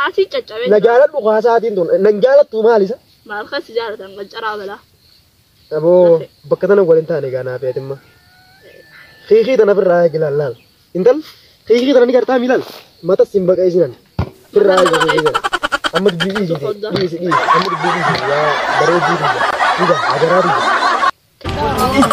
Asii caccabee Na jaaladhu haasaatiin tun nan jaalattu maal isa? Maal kan si jaalatan qancaraa balaa. Aboo bakka tana waliin taane egaa naaf eetimma. Xiiqii tana firraa eegi laal laal. Intal xiiqii tana ni gartaa mi laal? Mata sin baqa isinan. Firraa eegi xiiqii tana. Amma dubbii dhiisiti dhiisi dhiisi amma dubbii dhiisiti yaa bareedduu tiyya. Dhuga hagaraa tiyya.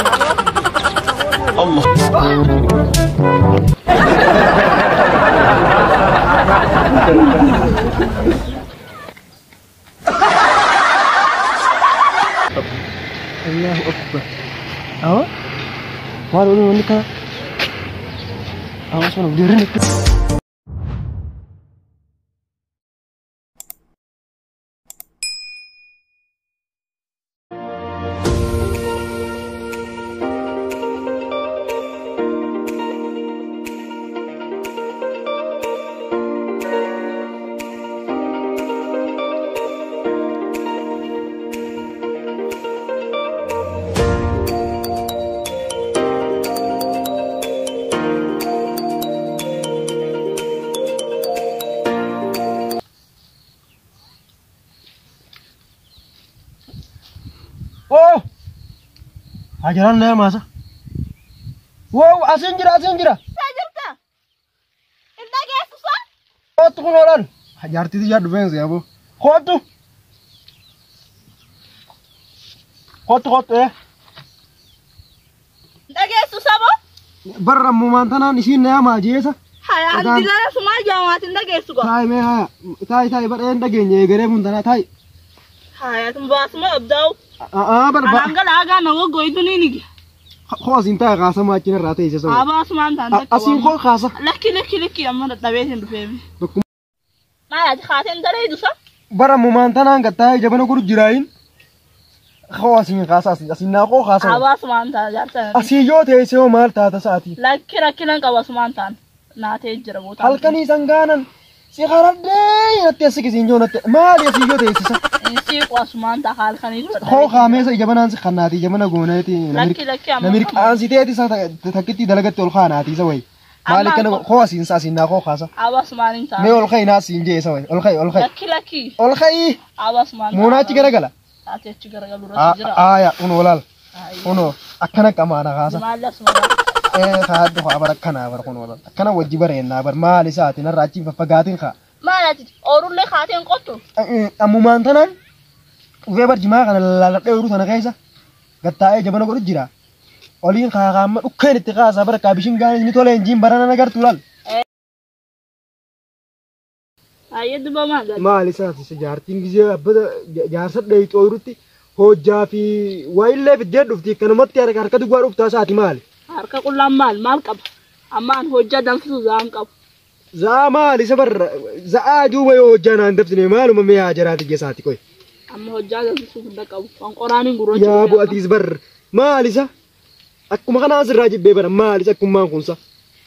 Allahu Akbar. Awa? Maal oolu wanni kana? Awa sana deerin. Oh! Hajaraan na maasa. Wow, asiin jira asiin jira. Jirta? Hin dhageessu saa? Kootu kun oolan. Jaartiiti yaa dhufeensi aboo. Kootu. Kootu kootu ee. Hin dhageessu saboo? Barra ammumaan tanaan isiin na yaamaa jeesa. Haya alhamdulillah sumaa jaamaati hin dhageessu gaa. Taayi mee haya. Taayi taayi bara een dhageenye eegaree kun tanaa taayi. Haya tun baasuma abdaa'u. Aa barba. Anaan gala hagaa na waggoitu ni nigi. Koo asiin taayi kaasamaa achiin irraa ta'e isa Haa baasumaan taan takka. Asiin koo kaasa. Lakki lakki lakki amma dadhabeetiin dhufeemi. Maal ati kaateen dareedu sa? Bara ammumaan tanaan gattaa'ee jabana godhu jiraayin. Koo asiin kaasa asiin asiin naa koo kaasa. Haa baasumaan taan jaarsa. Asii yoo teessee hoo maal taata sa'aatii? Lakki rakkinan qaba asumaan taan. Naatee jira bootaan. Halkanii sangaanan si haradhee natti as siqisiin joo natti maali asii yoo teessisa? Siqu asumaan taa halkanii. Koo kaameesa jabanaan si kannaati jabana gooneeti Lakki lakki amma. na mirqaansiteeti isa takkitti dalagatti ol kaanaati isa wayi. Maali kana koo asiin sa asiin naa koo kaasa. Haa baasumaan hin taan. Mee ol ka'i naa asiin jee isa wayi ol ka'i ol ka'i. Lakki lakki. Ol ka'i Haa baasumaan. muunaachi garagala. Taatee achi garagalu irratti jira. Aaya unoo laal unoo akkana qamaana kaasa. Maal asumaan. Ee kaaddu haa bara akkanaa bara kunoo laal akkana wajji bareennaa bar maali isaatiin irraa achiin faffagaatiin kaa. Maal ati oorullee kaateen qottu? Ammumaan tanaan dhufee barjimaa kana laalladhee yeroo tana keessa gattaa'ee jabana godhu jira. Oliin kaakaamma dhukkeen itti kaasaa bara kaabishin gaanis ni tolee injiin barana nagartu laal. Ayyee duba maal? Maal isaati isa jaartiin gisee abbata jaarsa dheeyxoo jirutti hojjaa fi waayillee fiddee dhufti kanumatti harka harka duwwaa dhuftaa isaati maali? Harka qullaan maal maal qaba? Amma an hojjaa danfisu za'aan qabu. Za'aa maal isa barra za'aa duuba yoo hojjaa naan dabsine maaluma mee haa jaraati jesaati qoy. Amma hojjaa danfisu hunda qabu. Kan qoraaniin gurraacha. Yaa bu'atiis barra maal isa akkuma kanaan sirraa jibbee bara maal isa akkummaan kunsa.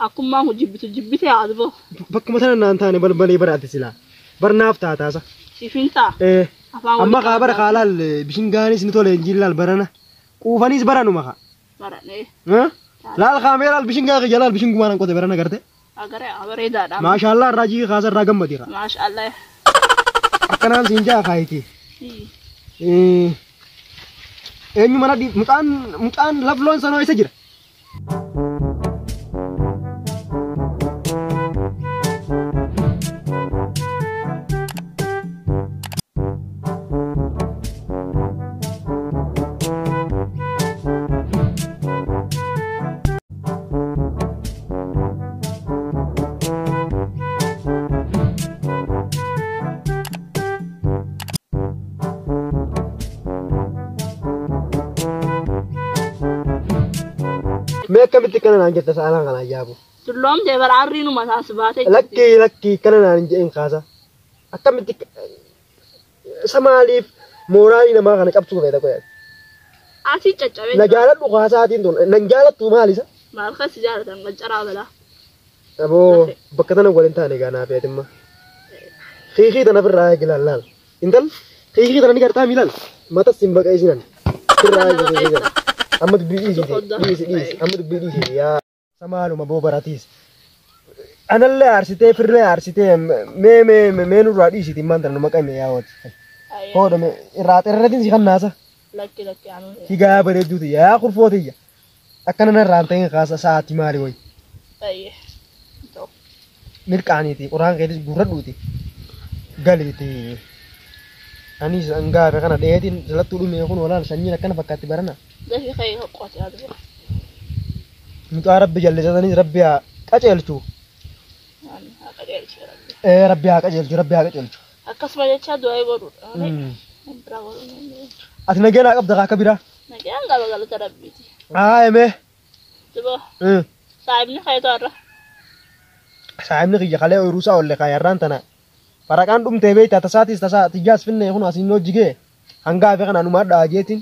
Akkummaan kun jibbitu jibbite haa dhufu. Bakkuma tana naan taane balbalee bara ati silaa barnaaf taataasa. Siifin ta'a. Ee Afaan amma kaa bara kaa laal bishingaanis ni tole injiin laal barana quufaniis baranuma kaa. Baranee. Laal kaamee laal bishingaa kiyya laal bishingumaan qote barana garte. Agaree bareedaadha. Maashaallah irraa jigii kaasa irraa gammadi kaa. Maashaallah. Akkanaan siin jaa kaayiti. Eenyu mana mucaan mucaan lafloon sanoo isa jira. Mee akkamitti kana naan jetta saalaan kana ajaa'ibu. Tulloomtee bara arriinuma taas baatee. Lakkii lakkii kana naan hin jedhin kaasa. Akkamitti isa maaliif mooraalii namaa kana cabsuu feeta qoya. Asii caccabee. Na jaaladhu kaasaatiin tun nan jaalattu maal isa? Maal kan si jaalatan qancaraa balaa. Aboo bakka tana waliin taane egaa naaf eetimma. Xiiqii tana firraa eegi laal laal. Intal xiiqii tana ni gartaa mi laal? Mata sin baqa isinan. Firraa eegi xiiqii tana. Amma dubbii dhiisiti dhiisi dhiisi amma dubbii dhiisiti yaa. Samaaluma boo baratiis. Anallee aarsitee firree aarsitee mee mee mee nurraa dhiisiti maan tana nu maqame yaa wati. Hoodha mee irraa xirratiin si kannaasa. Lakki lakki anuu. Higaa bareedduuti yaa kurfootiyya. Akkana narraa hin ta'in kaasa sa'aatii maali wayi. Ayyee. Mirqaaniiti qoraan keetis gurradhuuti. Galiiti. Anis hangaafe kana dheetiin salattuu dhumee kun walaal sanyiin akkana fakkaatti barana. Dafii ka'ee hoqqooti haa Mucaa rabbi jallisatanis rabbi haa qajeelchu. Haa qajeelchu rabbi. Ee rabbi haa qajeelchu rabbi haa qajeelchu. Akkasuma jecha du'aa godhuudha. Biraa godhuun. Ati nageenaa qabda akka biraa. Nagaan qaba galata rabbiiti. Haa emee. Diboo. Saayibni ka'eetu har'a. Saayibni kiyya kalee ooyiruu isaa olle kaayarraan tana. Faraqaan dhumtee beektaa tasaatis tasaa tiyyaas finne kun asiin hojii hanga hafe kanaan dhumaa dhaajeetiin.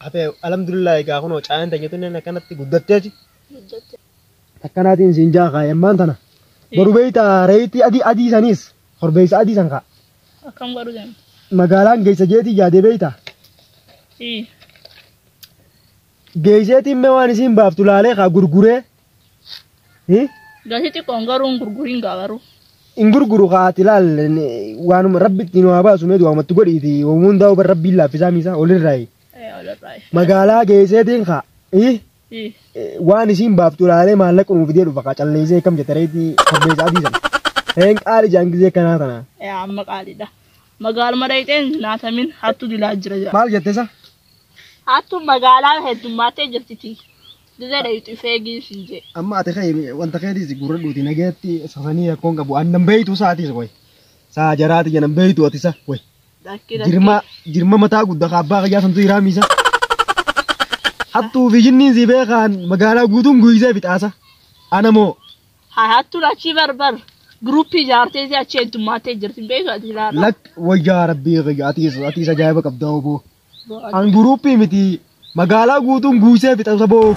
Hafe alhamdulillah egaa kun caayan ta'e akkanatti guddatteeti. Akkanaatiin siin jaa kaayammaan tana. Boru beektaa reetii adii adii saniis korbeessa adii san kaa. Akkam godhu deemu. Magaalaan geessa jeetii yaadee beektaa. Geesseetiin mee waan isiin baaftu laalee kaa gurguree. Gatii xiqqoon garuu hin gurguriin gaa garuu. In gurguru kaati laal waanuma rabbi ittiin waa baasu mee du'aamatti godhiiti uumuun daa'u bar rabbiin laaffisaa miisa olirraayi. Magaalaa geesseetiin kaa waan isiin baaftu laalee maallaqa nuuf fidee dhufa kaa calleessee kam jette reetii korbeessa adii sana. Heen qaali jaan gisee kanaa tana. Amma qaaliidha. Magaaluma dhayxeen naatamin hattu dilaa jira jira. Maal jette isa? Hattu magaalaa heddummaatee jirtiti. Dizee dhayxu feegii siin jee. Amma ati ka'e wanta keetis gurra dhuuti nageetti safanii rakkoon qabu annan beeytu sa'aatis wayi. Saa jaraati jedhan beeytu ati isa wayi. Jirma jirma mataa guddaa kaabbaa qayyaa santu hiraa miisa. Hattuu fi jinniin si beekaan magaalaa guutuun guyyisee fixaasa. Ana moo. Haa hattuun achii barbar guruppii ijaartee achi heddummaatee jirti beektu ati ilaala. Lak wayyaa rabbii qayyaa atiis atiis ajaa'iba qabda oboo. An guruppii miti magaalaa guutuun guyyisee fixaasa boo.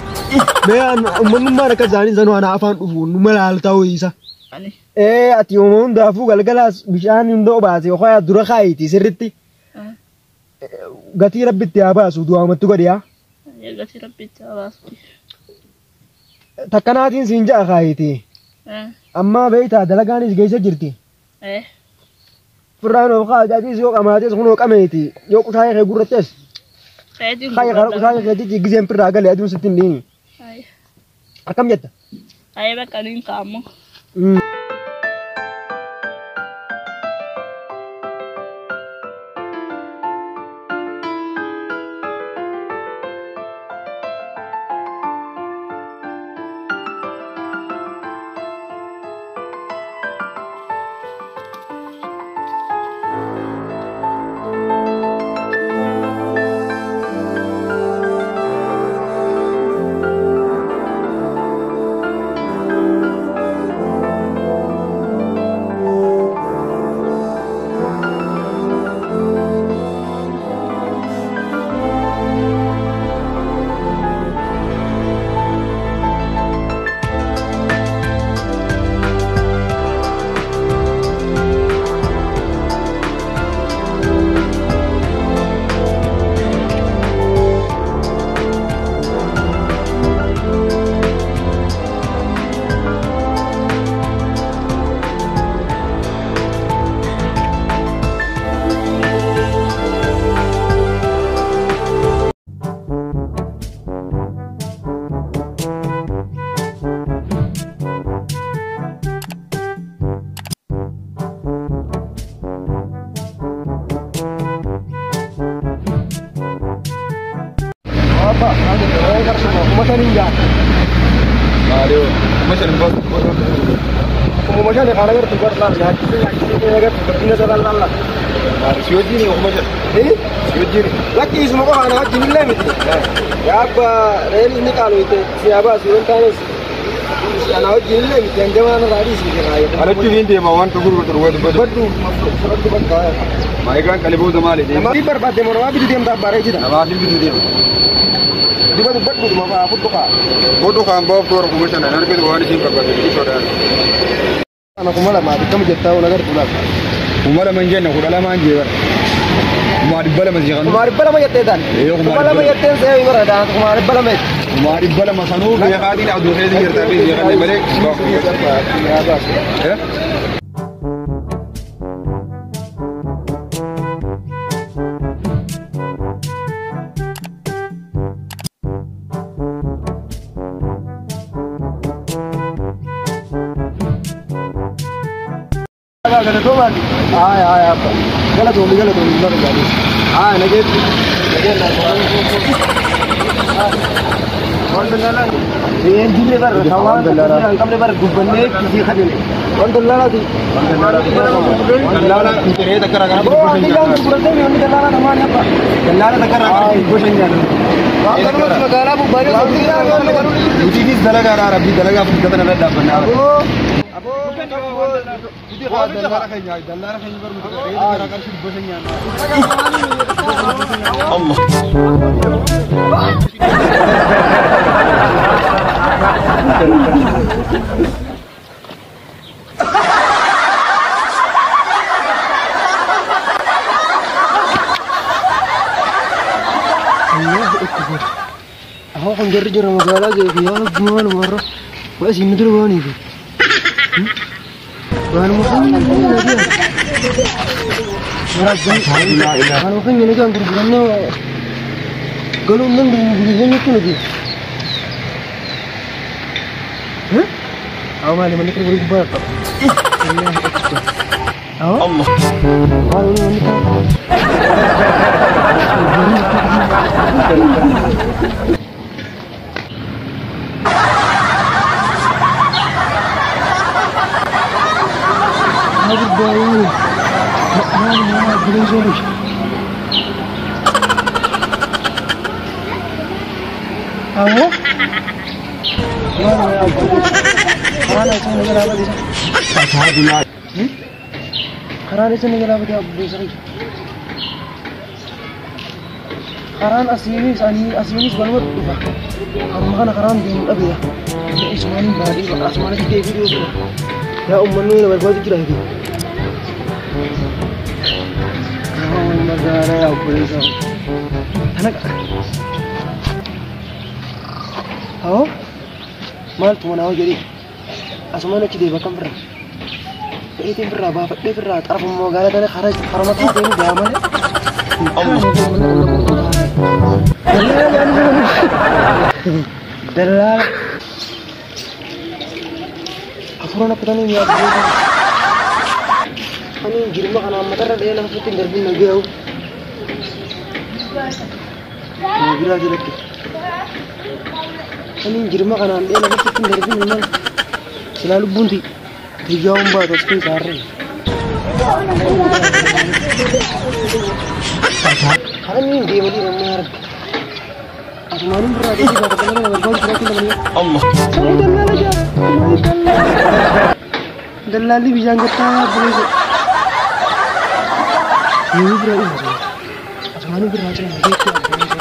Mee uummanummaan akka isaanii sanuu ana afaan dhufu nu malaaltaa ho'iisa. Ee ati uumama hundaafuu galgalaas bishaan hunda obaase yookaan dura kaayitii sirritti. Gatii rabbitti haa baasu du'aamatti godhi yaa. Gatii rabbitti haa baasu. Takkanaatiin siin ja'a kaayitii. Amma beektaa dalagaanis geessa jirti. Firraan of kaa'atis yoo qamaates kunoo qameeti yoo qushaayee kee gurrattees. Kaayee kana qushaayee kee jijji giseen firraa galee aduun sitti hin dhiini. Akkam jetta? Ayee bakka niin kaa'ammoo. Lakki isuma qofa ana wajjin illee miti. Yaabba reeni inni qaalu siyaabaa suuraan taanes ana wajjin illee miti hangamaa irraa dhiisi jira. Alatti niin deema wanta gurgurtu dhugaa dubbatu. Baddu fudhadhu bakka. Maayikaan qaliboo maali deema. Namaa barbaadde moo namaa bitu deemta abbaa reejjita. Namaa bitu deema. Duba dubbadhu dhuma fa'aa fudhu kaa. Fudhu kaan baaf toora 5,000 argatu waan isiin barbaadde soodaan. Ana 2,000 akkam jettaa waan agartu laata. 2,000 hin jenne 12 jee bara. 2,200 si kanu. 2,200 jettee taan. 2,200 jetteen se'ee bara daan 2,200. Kuma 200 sanuu beekaatiin aduu keessa jirtaa fi beekan malee. Ay ay abba. Galatoomi galatoomi baga jaalis. Ay nageetti. Waan daldalaa. Een jirre bara tawaan hin qabne bara dubbannee kisii kadhine. Waan daldalaati. Dallaala re'ee takka irraa Aboo waan daldalaa gurguratee wanni daldalaa namaa ni abba. Dallaala takka irraa gosa hin nyaatan. Waan kanumatti magaalaa bubbaanee Nutiifis dalagaadha rabbii dalagaa fuuldura irra dhaabbannaa. Aboo. Dallaala keenya dallaala keenya barmu re'ee takka irraa qarshii gosa hin nyaanna. Allahu akbar. Ahoo kan jarri jira magaalaa geefi yaa rabbi maaluma warra waa isin nu dura waaniifi. Waanuma keenya waanuma keenya nagaan gurgurannee galuu hin dandeenyu biyya keenyatti nuti. Awwa maali manni kun walii gubbaa qaba. Allahu akbar. Awwa. Allah. Waanuma manni kun. Karaan asiinis asiinis waluma dhufa. Amma kana karaan deemu dhabeera. Isumaan baadhii asumaanitti deebi'uu jira. Yaa uummanni na barbaadu jira hidi. Magaalaa yaa obboleessa. Tana Hawoo maaltu manaa jedhee asumaan achi deeba kan birraa. Fe'iitiin birraa baafadhee birraa xarafuma magaalaa tana karaa mataa deemu gaa malee. Dalaala hafuuraan akka tanii nyaatu. Ani jirma kana matarra dhahee lafa irratti hin darbin na gahu. Biraa jalatti. Ani jirma kanaan dhahee lafa irratti hin darbin maal silaa lubbuun xiyyaa hin baatu as keessa harree. Karaan inni deema deema amma yaa rabbi. Asumaanin birraa deemee gaafa kana barbaadu jiraachuu danda'u. Allah. Sabni dallaala jaa. Dallaalli bishaan gattaa buleessa. Yeroo biraa dhuma asumaanin birraa cina nageetti buleessa.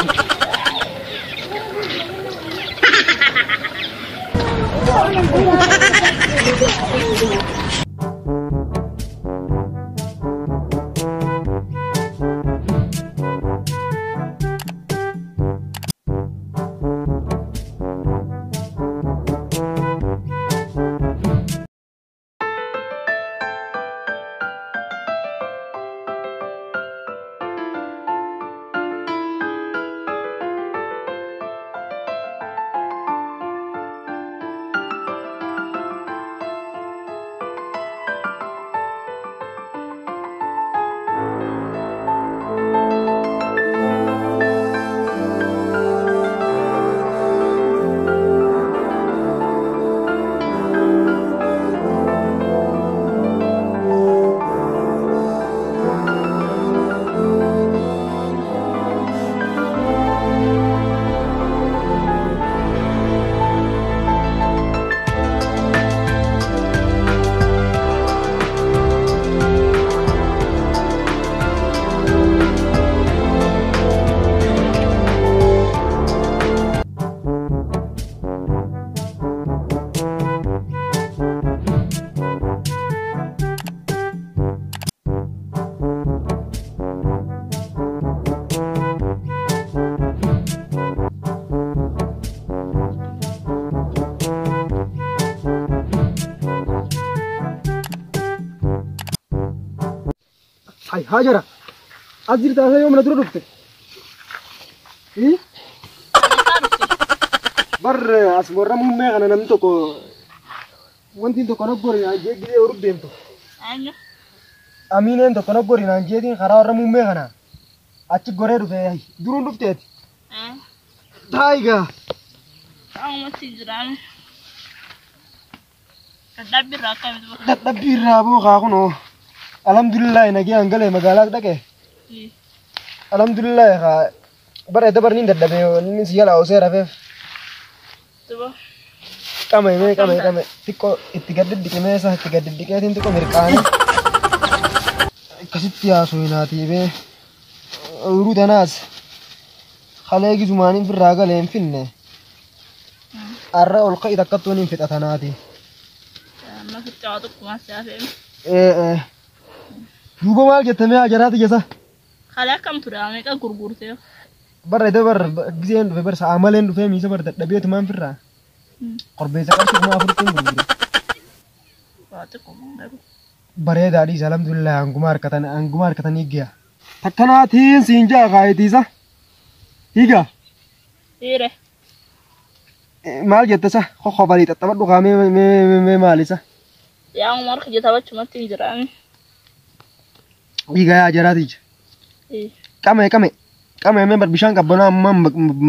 Ay Haajara as jirtaa isa yoom na dura dhufte? Bar as warra muummee kana namni tokko wanti tokko na gori naan jee gisee horuu deemtu. Amiineen tokko na gori naan jeetiin karaa warra muummee kana achi goree dhufe duruun dhufteeti. Taayigaa. Qaamumatti jiraame. Dadhabbii irraa akkamitti bakka? Dadhabbii irraa boo kaa kunoo. Alhamdulillahi nagee hangalee magaalaas dhaqe. Alhamdulillahi kaa bara dabarniin dadhabee inni si jalaa osoo rafeef. Qame mee qame qame xiqqoo itti gad diddiqe isaa itti gad diddiqeetiin xiqqoo mirqaane. Akkasitti yaasuu hinaatii bee ooyiruu tanaas halee gisumaaniin firraa galee hin finne. Arra ol ka'i takkattuun hin fixa tanaati. Amma fixaa tokkumaa siyaafee. Duuba maal jettamee hajaraati jessa? Halee akkam ture meeqa gurgurtee? Barra iddoo barra giseen dhufe barra sa'a maleen dhufee miisa barra dadhabeetumaan firraa. Korbeessa qarshii 4000 gurgure. Bareedaa dhiisa alhamdulillah hanguma harkatan hanguma harkatanii giya. Takkanaatiin siin jaa kaayitiisa. Hiigaa. Dhiire. Maal jettasa kokkobalii xaxxabadhu kaa mee mee mee maalisa? Yaa Umar kiyya taphachumatti hin jiraame. Hiigaa yaa jaraatiija. Qame qame qame mee bishaan qabbanaa amma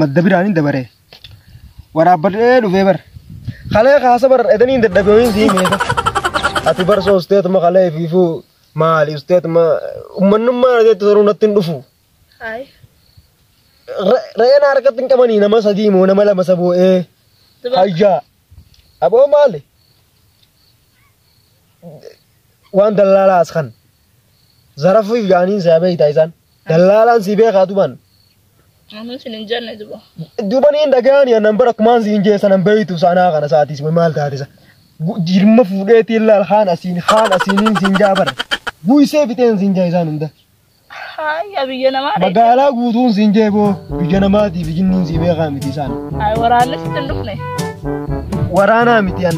madda biraan hin dabaree. Waraabbadhee dhufee bar. Kalee kaasa bar edaniin dadhabee sii meeta. Ati bar soosteetuma kalee fiifuu maali usteetuma uummanummaa adeettu saruu natti hin dhufu. Re'een harkatti hin qabanii nama sadii moo nama lama saboo'ee. Hayyaa. Aboo maali? Waan dallaalaa as kan. Zarafuuf yaaniin siyaa beektaa isaan. Dallaalaan si beekaa duban. Namni sin hin jenne duba. Dubaniin dhaga'anii annan bara kumaan siin jeessa nan beeytu sanaa kana sa'aatis maal taatisa. Jirma fuudheetiin laal haan asiin haan asiiniin siin jaa bara. Guysee fixeen siin jaa isaan hunda. Hayya biyya namaa. Magaalaa guutuun siin jee boo biyya namaatiif jinniin sii beekaa miti isaan. Ay waraanni sitti hin dhufne. Waraanaa miti an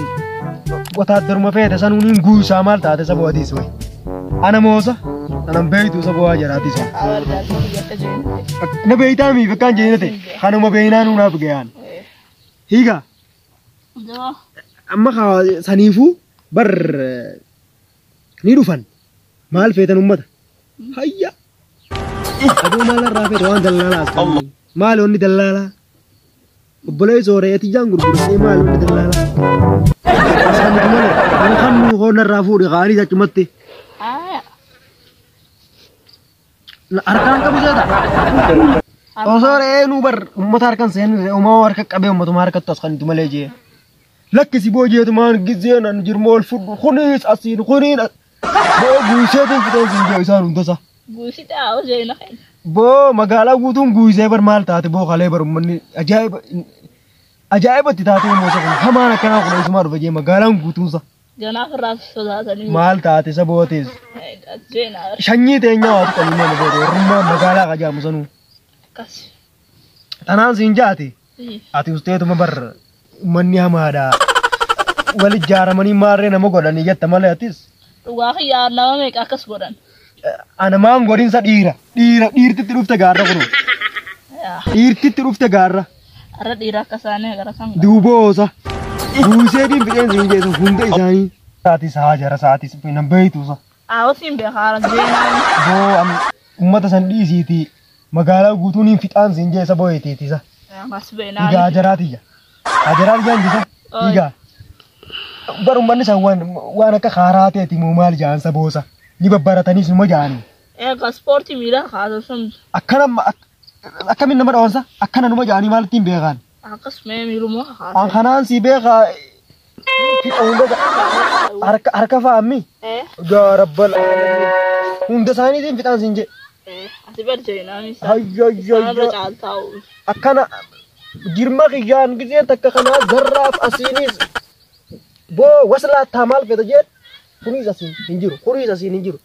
wotaaddaruma feete sanuuniin guusaa maal taate saba watiis wayi. Ana moosa anan beeytu saba waa jaraatis. Na beeytaa miif akkaan jeenate kanuma beeynaa nuunaaf gayaan. Hiigaa. Amma saniifuu bar ni dhufan maal feetan ummata. Hayya. Aduu maal irraa feete waan dallaalaa as qabne. Maal onni dallaalaa? Obboleessoo re'eetii jaan gurgurtee maal onni dallaalaa? Isaan malee kan kan nu hoon irraa fuudhe qaanii achumatti. Harkaan qabu seeta. Osoo re'ee nu bar uummata harkaan seenu uumaa harka qabee uummatuma harkatti as kan malee jee. Lakkisi boo jeetumaan gizeen an jirma ol fudhu kunis asiin kuniin boo guuseetiin fixeen siin jee isaan hundasa. Guusitee haa hojii na. Boo magaalaa guutuun guusee bar maal taate boo kalee bar uummanni ajaa'iba ajaa'ibatti taatee moosa kun hamaan akkanaa kun isumaa dhufa jee magaalaan guutuunsa. Ganaaf irraa sodaatanii. Maal taate sabootis. Sanyii teenyaa waatu qalii nama booda warrummaa magaalaa qajaamu sanuu. Akkas. Tanaan siin jaate. Ati usteetuma bar uummanni hamaadha. Wal ijaaramanii maarree nama godhanii jetta malee atis. Dhugaa kiyyaa nama meeqa akkas godhan. Ana maan godhinsa dhiira. Dhiira dhiirtitti dhufte gaarra kunoo. Dhiirtitti dhufte gaarra. Arra dhiira akka isaanii gara kan. Duuboosa. Guuseetiin fixeen siin geessu hunda isaanii. Saatis haajara saatis nan beeytuusa. Awwatiin beekaara jeenaan. Boo uummata san dhiisiiti magaalaa guutuun hin fixaan siin geessa boo'eetiitisa. Mas beenaan. Dhiigaa hajaraatiyya. Hajaraatiyyaan jisa. Dhiigaa. Bar uummanni san waan akka haaraa ta'eeti moo maal ja'an saboosa. Ni babbarataniis numa ja'anii. Egaa ispoortii miilaa kaasan sun. Akkana akkamiin nama dhawansa akkana numa ja'anii maal ittiin beekan. Akkasuma miiluma kaasan. An kanaan si beekaa harka fa'aammi. Yaa rabbal hunda isaaniitiin fixaan siin jee. Ati bar jeenaan. Hayyo. Akkana jirma kiyyaan giseen takka kanaa zarraaf asiinis boo waslaattaa maal fedha jeen kunis asiin hin jiru kunis asiin hin jiru.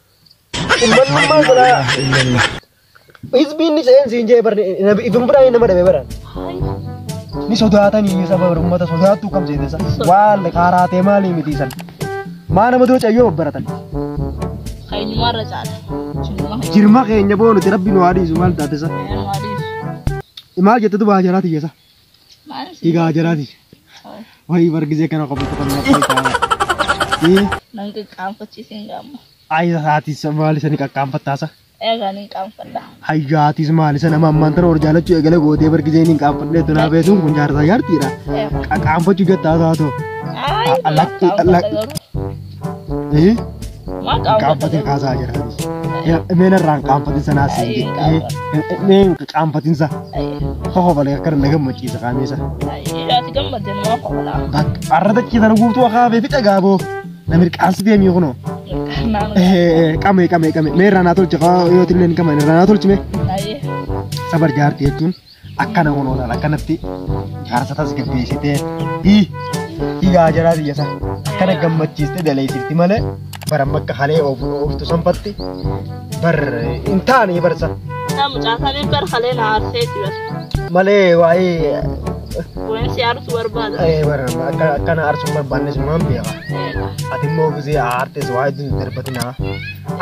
Uummanummaa godhaa hizbiin ni seen siin jee barne ifin biraan nama dhabe baran. Ni sodaatanii saba uummata sodaattuu kam seetesa waan kaaraatee maalii miti san maa nama dura cayyoo babbaratan. Eenyumarra caala. Jirma keenya. Jirma keenya boonuti rabbi nu haadhiisu maal taatesa. Maaliif? Maal jette duba jaraati jeesa. Maal? Igaa jaraati. Wayii bargisee kana qofatu kan naqee taa'e. Nan qaqqaanfachiiseen gaamma. Ayya haatis maal isani qaqqaanfattaasa. Eegaa ni qaanfadha. Hayya haatis maal isa nama ammaan tana hor jaalachuu eegale gootee bargisee ni qaanfadhee tunaa beesuun kun jaarsaa jaartiidha. Qaqqaanfachuu jettaa taatoo. Lakki lakki. Maa Qaanfatin qaanfadha? Kaasaa jiraati. Meen irraan qaanfatin sanaa siin jedhe. Meen qaanfatinsa. Kokofalee akkana na gammachiisa qaameessa. Ati gammadde namaa kofolaa. Bakka arra dachee tana guutuu akaafee fixa gaaboo. Na mirqaansi deemii kunoo. Qamee qamee qamee. Mee irraa naa tolche yoo tilleen qamee irraa naa tolchi mee. Sabar jaartii jechuun akkana kunoo laala akkanatti jaarsa tasgabbeessitee hiigaa jaraati jesa akkana gammachiistee daleessifti malee baran bakka halee ooftu sanfatti bar hin taane barsa. Mucaasaanii bar halee na aarseeti bar. Malee waa'ee Waan si aarsu barbaada. Bara akkana aarsuun barbaannes maan beeka. Ati immoo gisee aartes waa hedduun darbatinaa.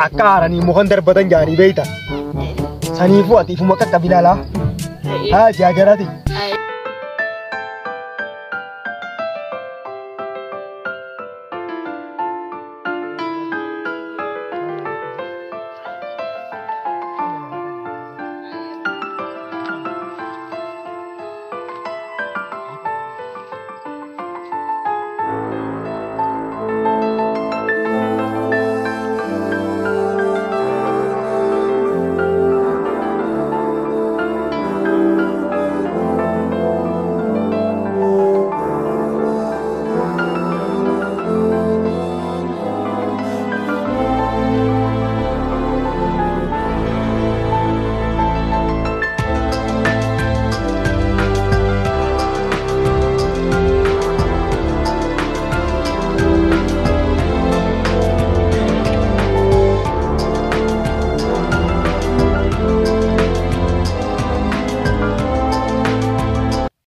Akka aaranii mukan darbatan jaanii beeyta. Saniifuu ati ifuma qaqqabi ilaalaa. Haa jaajaraati.